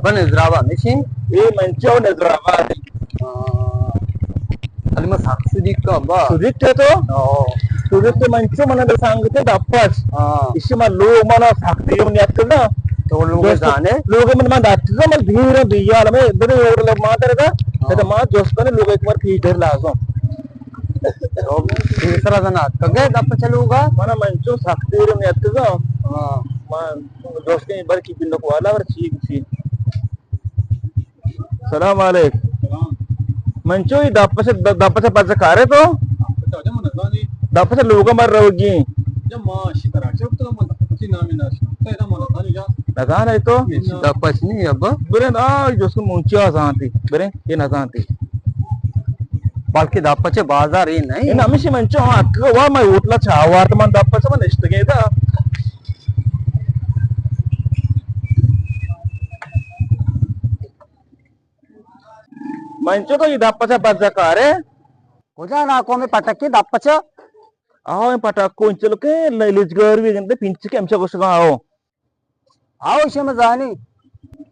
بن نزرابا نشین؟ اے منچو نزرابا۔ ہاں۔ علی ما سخت سدیک تو ابا۔ سدیک تے تو؟ ہاں۔ سدیک تے منچو من دے سانگ تے دپس۔ ہاں۔ اسی ما لوگ منا سخت دیر نیت کرنا۔ تو لوگ دوست، جانے؟ لوگ من ما دات من دیر دیال میں ادھر لوگ ما تر دا۔ ہاں۔ تے ما جوست کنے لوگ ایک بار فیڈر لازم۔ تو تیسرا دن اتکگے دپ چلوگا؟ منا منچو سخت دیر نیتگا۔ ہاں۔ ما دوستیں بلکہ بندک والا اور چیک چیک۔ سلام علیک۔ سلام۔ منچو یہ دپ چ، دپ چ پچ کارے تو؟ دپ چ لوگا مر روگی۔ نزان ہے تو؟ دپ چ نہیں ابا۔ برے نا، جس کو منچو زانتی۔ برے، یہ نہ زانتی۔ بلکہ دپ چہ بازار اے نہ ایں۔ اے نہ ہمیشی منچو ہاں اتکگ وا مئے ہوٹل ءَ چاہ وارت من دپ چہ من نشتگیں ادا۔ منچو تو یہ دپ چہ بزہ کارے؟ کجا ناکو میں پٹکی دپ چہ؟ آہو، اے پٹکو انچلو کہ ل-، لجگار بھی گندے پنچ کے ہمشہ گوشگا آہو۔ آؤ، ایشی من زانی۔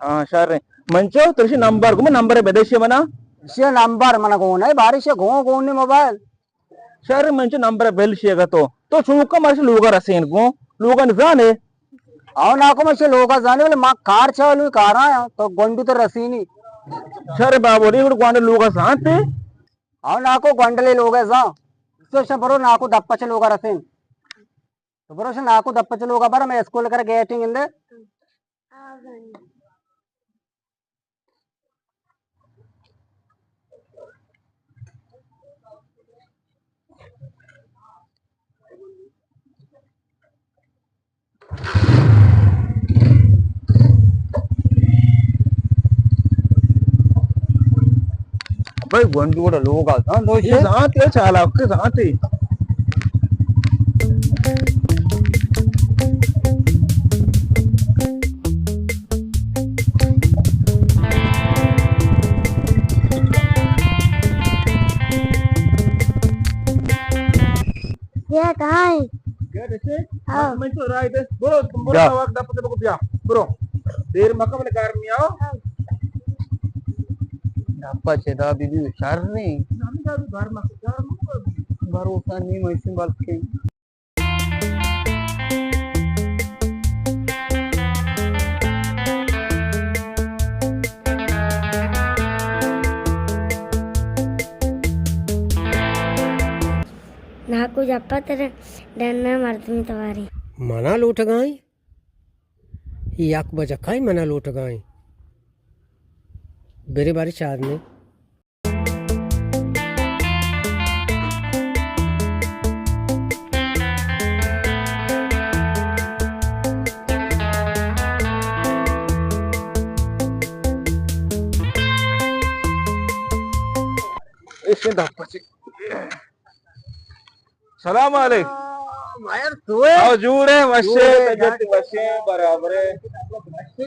ہاں، شر۔ منچو، ترشی نمبر، گو من نمبر بدے شی منا۔ ایشی نمبر من گون ہے، بارش گون گون نی موبائل۔ شر، منچو نمبر بل شی گا تو۔ تو چونکا مرش لوگا رسین گو، لوگا نزانے۔ آؤ ناکو مرش لوگا زانے، بلے ما کار چالو کار آیا، تو گونڈو تو رسینی۔ شر بابو، ری گونڈ لوگا زانتے؟ آؤ ناکو گونڈلے لوگا زان۔ تو شن پرو ناکو دپا چ لوگا رسین۔ تو برو شن ناکو دپ چ لوگا بر، میں اسکول کر گیٹنگ اندے۔ بھائی گونڈو وڑا لوگ آتا، ہاں، دوشے۔ یہ زانت ہے، چالاک کے زانت ہے۔ یہ کہاں ہے؟ کیا دیکھے؟ ہاں۔ میں تو رائے دے۔ برو، برو، بیا۔ واک دپ تے بگو بیا۔ برو۔ دیر مکہ بلے گرمی آؤ۔ ہاں۔ دپا چدا بی بی شر نہیں۔ نامی دا بی گھر مکہ، گھر مکہ۔ بھروسہ نہیں، میں سے بلکہ۔ ناکو جپا ترے ڈنا مردمی تواری۔ منا لوٹگائیں؟ یک بجہ کئی منا لوٹگائیں؟ برے باری چار نے۔ ایشی دپ چی۔ سلام علیک۔ آ، ماہر تو ہے؟ آؤ، جوڑ ہے، وشے، جوڑ ہے، تجت وشے، برابر ہے۔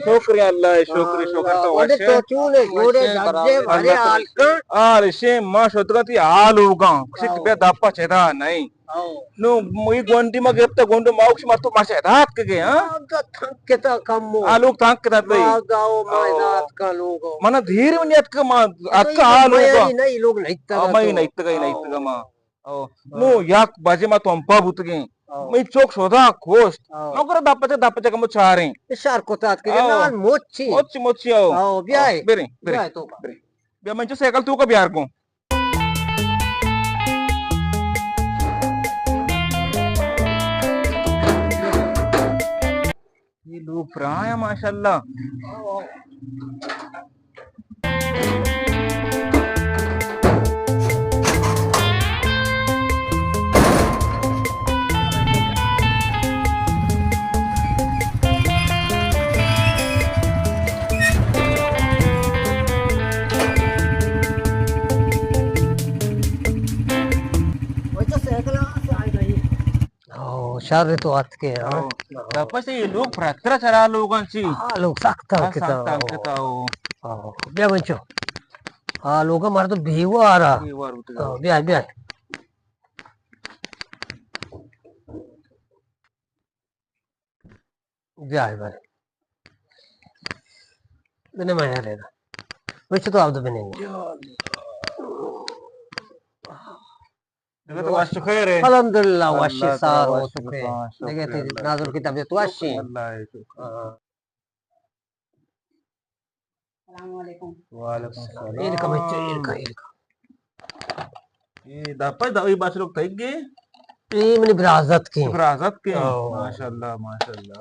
شکر اللہ، شکر، شکر تو وشے۔ تو چون ہے، جوڑ ہے، وشے، جگے، برابر۔ بھرے حال کن۔ آ، رشے، ما شدگا تی حال ہوگا۔ کسی بے دپا چدا نہیں۔ آؤ۔ نو، مئی گونڈی ما گپتا، گونڈو ما اکش مرتو ما چدا اتکگے، ہاں؟ آ، تو تھنک کتا کم ہو۔ آ، لوگ تھنک کتا بھائی۔ ما گاؤ، ما آؤ۔ ذات کا لوگ ہو۔ منا دھیر من اتکا، ما اتکا حال ہوگا۔ نہیں، لوگ نہیں تگا آ، مئی تو۔ نہیں تگا، نہیں تگا ما۔ آؤ۔ او، نو یک بجے ما تمپا بوتگیں۔ او۔ مئی چوک شودا کوشت۔ او۔ نو کرا دپ چہ، دپ چہ کمو چاریں۔ اشار کتات کہ او۔ نان موچی۔ موچی، موچی او۔ او، بیائے۔ او، بریں، بریں۔ بیائے تو۔ بریں۔ بیا من چو سائیکل تو کا بیار کو۔ یہ لوگ پراہ ہیں ماشاءاللہ۔ او، شر تو اتکے، ہاں۔ او، دپا سے یہ لوگ پرترا چرا لوگاں چی؟ ہاں، لوگ سخت ہاں، تنگ کتا، سخت تنگ او۔ کتا، او۔ او، بیا بچو۔ ہاں، لوگا مردم بیوارا۔ بیوار ہوتے۔ او، بیا، بیا۔ بیا، بیا۔ تو نے میں رہے گا۔ وچ تو آپ دو بنے گا۔ دیگہ تو وش خیر ہے۔ الحمدللہ، وش اللہ تعالیٰ سار وش ہو تو کے۔ بخیر، دیگہ شکر تیری اللہ، ناظر کی طبیعت وش ہے۔ اللہ ہے، شکر۔ ہاں۔ السلام علیکم۔ وعلیکم السلام۔ ایر کا بچہ، ایر کا، ایر کا۔ اے دپا دا، اے بچ لوگ تئی گے؟ اے منی برازت کے۔ برازت کے؟ او۔ ماشاءاللہ، ماشاءاللہ۔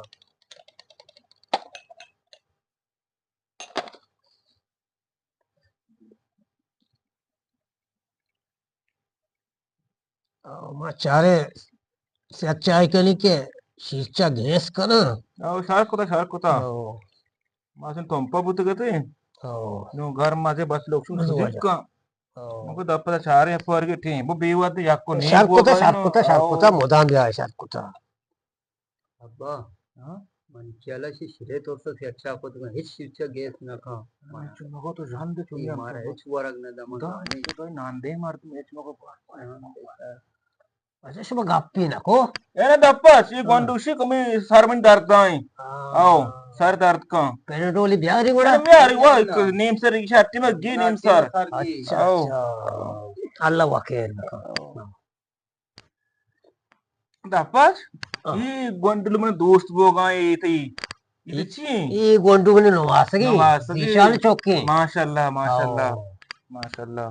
او، ما چارے سیاہ چائے کنی کہ شیرچا گیس کنا۔ او، شار کتا، شار کتا۔ او۔ ما سن تمپا بوت گتے۔ او۔ نو گھر ما سے بس لوگ شو بس سجود واجہ۔ کا۔ او۔ مکو دپا چارے پر گٹیں۔ وہ بیوات یا کو نہیں شار بو کتا، بھائی شار نو۔ کتا، شار او۔ کتا، مدام بیا شار کتا۔ ابا، ہاں؟ من چالا شی شرے تو سے اچھا کو تو ہچ شیرچا گیس نہ کھا۔ من چو مگو تو جان دے چو اے مارا ہچ ورگ نہ دما دا، گانی۔ تو نان دے مار تو ہچ مگو۔ ہاں، بیٹا۔ اچھا، شما گپی نہ کو۔ اے نہ دپا، شی ہاں۔ گونڈوشی کمی سر من درد دائیں۔ ہاں۔ او، سر درد کن۔ پیناڈولی بیاری گوڑا؟ اے بیاری وا، نیم سر کی شرطی میں گی نیم سر۔ اچھا، او۔ اچھا۔ اللہ وکیل بکن۔ دپاش، ہاں۔ اے گونڈل من دوست بوگا اے تئی۔ اے اے، چی ایں؟ اے گونڈو من نواسگی۔ نواسگی۔ ذیشان چوکیں۔ ماشاءاللہ، ماشاءاللہ۔ ہاں۔ ماشاءاللہ۔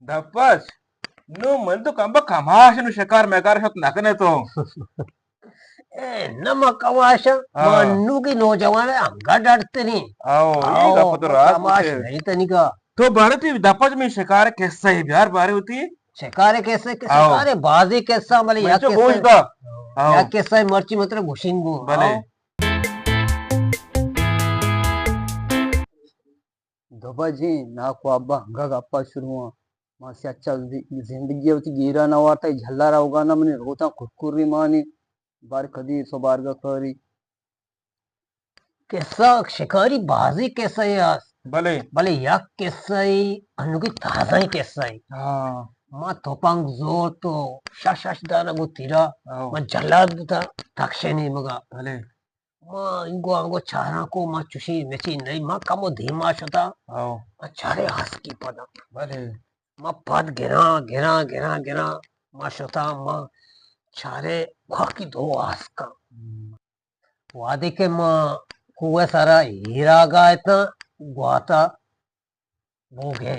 دپاش، نو من تو کمبا کماش نو شکار مکار شت نکنے تو۔ اے، نہ ما کماش، ہاں۔ ما نو کی نوجوان انگا ڈرتنی۔ آؤ، اے آؤ، گپ تو ما راست کماش ہے۔ نہیں تنی کا۔ تو بارے تی دپاش میں شکار قصہ ہی بیار بارے ہوتی۔ شکارے کسہ، آؤ۔ شکارے بازی قصہ، بلے من یک چو قصہ، گوش دا۔ آؤ۔ یک قصہ مرچی مطلب گوشنگو۔ بلے۔ آؤ۔ دو بجے ناکو ابا ہنگا گپا شروع ہاں۔ ما سے اچھا زندگی ہوتی گیرا نہ وارتا، جھلا روگا نہ منی روتاں کرکری مانی۔ بار کدی سو بارگا کاری۔ قصہ شکاری بازی قصہ ئے است۔ بلے۔ بلے یک قصہ ئے انوگی تازہ ئیں قصہ ئے۔ ہاں۔ ما توپنگ زور تو شش شش دانہ گو تیرا۔ ہاں۔ ما جلاد بوتا تکشے نیمگا۔ بلے۔ ما انگو آنگو چاراں کو ما چوشی مچی نہیں، ما کمو دیما شتا۔ ہاں۔ ما چارے آسکی پدا۔ بلے۔ ما پد گراں، گراں، گراں، گراں۔ ما شتا، ما چارے واقعی دو آسکاں۔ ہم۔ وہدے کہ ما کوہ سرا ہیراگا اتاں، گواتا بوگے۔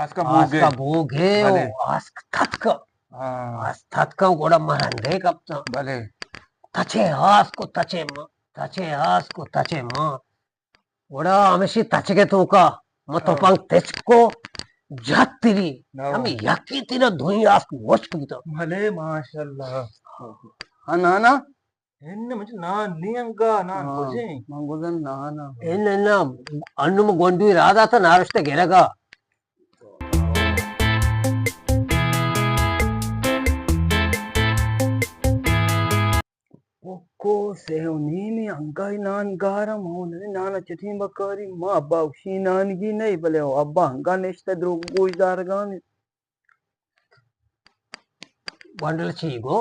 آسکا بوگے۔ آسکا بوگے، بلے۔ او آسک تتکا۔ ہاں۔ آسک تتکا، گڑا ما رندے کپتاں۔ بلے۔ تچے آسک و تچے ما، تچے آسک و تچے ما۔ گڑا ہمیشی تچگے توکا، ما ہاں۔ توپنگ تچکو، جت تری۔ ہاں۔ ہمیں یکی تیرا دوئی آسک مشک بوتا۔ بلے، ماشاءاللہ۔ ہاں، نانا۔ انہ مجھے نان نی انگا، نان ہاں، گوجیں۔ من گوزن نان آ۔ انہ، انہ، انو من گونڈوی را داتا نارشتہ گرگا۔ پکو سے و نیمی انگائی نان گارم، ہو ننے نانا چٹیں بکاری، ما ابا اشی نانگی نہیں، بلے ابا انگا نشتہ دروگ گوش دارگانی۔ گونڈل چی گو؟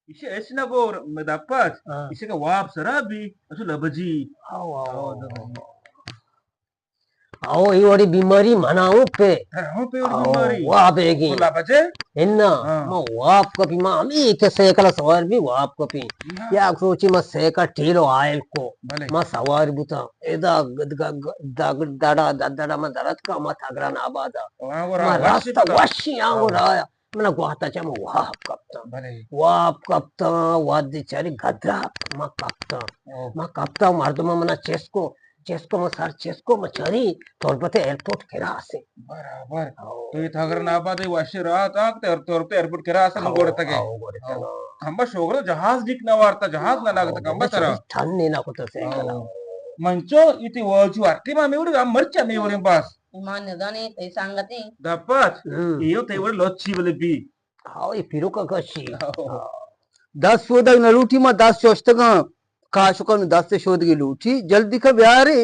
ایشی ہچ نہ گور، مئے دپ ءَ اچ۔ ہاں۔ ایشی کہ واب سرا بی، اچو لبجی۔ آو، آو، آو، آو۔ لبجی۔ آو، اے وڑی بیماری منا ہوں پہ۔ ترا ہوں پہ وڑی آو، بیماری؟ واب ایگی۔ تو لبجے؟ انا، ہاں۔ ما واب کپی، ما ہمیں کہ سائیکل سوار بی واب کپی۔ ہاں۔ یک روچی ما سائیکل ٹیلو آئل کو۔ بلے۔ ما سوار بوتا۔ ادا گ-، گ-، گ-، دگ-، دڑا، د-، دڑا ما درت کا، ما تگران آبادا۔ ہاں، وہ راہ ما وشی راستہ پتا۔ وشی، ہاں، وہ ہاں۔ راہ۔ منا گواتا چا ما واب کپتاں۔ بلے۔ واب کپتاں، وادی چاری گدرا ما کپتاں۔ او۔ ما کپتاں، مردم منا چست کو، چست کو، ما سر چست کو، ما چاری تربت ایئرپورٹ کراس ایں۔ برابر۔ او۔ تو یہ تھگرن آباد وشی رات آک، تر-، تربت ایئرپورٹ کراس ایں، او، گوڑ تگے۔ او، گوڑ تگے۔ او۔ کمبا شوگر جہاز ڈیک نہ وارتا، جہاز نہ لگتا، او، کمبا ترا۔ ٹھن نہ کتا سائیکل۔ او۔ منچو، ایتی واجو ہر ٹیم ہمیں وڑی، ہم مرچی ہمیں وڑیں بس۔ ما نزانی تئی سنگتی۔ دپ ءَ اچ؟ ہم۔ ایو تئی وڑ لچی بلے بی۔ ہاو، اے پیروکا کشی۔ ہاو۔ دست سودگ نہ لوٹی، ما دست شوشتگاں۔ کاشکاں دست شودگی لوٹی، جلدی کا بیارے۔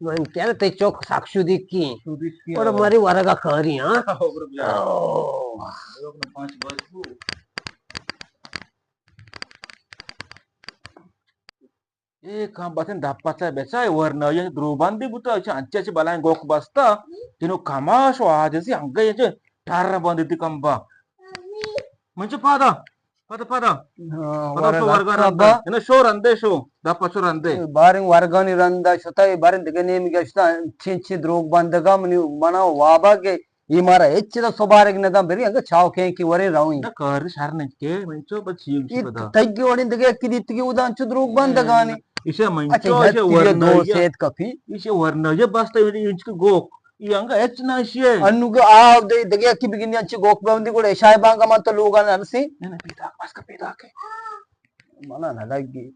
من کیا تئی چوک سک شودگی۔ شودگی، اور ہاو۔ مری ورگا کاری، ہاں؟ ہاو، برو بیار۔ او۔ برو اپنا پانچ بج کو۔ اے کم باتیں دپ پچ ءَ بچا، اے ورنائی ءَ دروبندی بوتا، چہ انچے چہ بلائیں گوک بستا، تینو کماش و عاجزی انگہ چہ ٹر بندی تی کمبا۔ من چہ پادا، پادا، پادا۔ ہاں، پادا شو ورگا ورگا رندا۔ با۔ انا شو رندے شو، دپ پچ شو رندے۔ باریں ورگانی رندا شتا، اے باریں دگہ نیمگا شتا، چین چین دروگ بندگا منی، منا وابا کہ اے مارا ہچ چیزا سبارگ نہ داں، بری انگا چاو کیں کہ وریں رویں۔ نہ، کار شر نہ کہ، من چو بس چی اے پدا۔ تئی وڑیں دگہ یکے دیتگی اودا انچو دروگ بندگانی۔ ایشا من اچھا، چو، ایشا ورنہ دو سید کپی۔ ایشا ورنہ، یہ بس تو انچ کے گوک۔ اے انگا ہچ نہ شیے۔ انو گا آ دے دگہ یکے بگندی انچو گوک بندی گڑا عشاء بانگا من تو لوگا نہ رسی۔ نہ، نہ، پیدا، بس کا پیدا کے۔ منا نہ لگی۔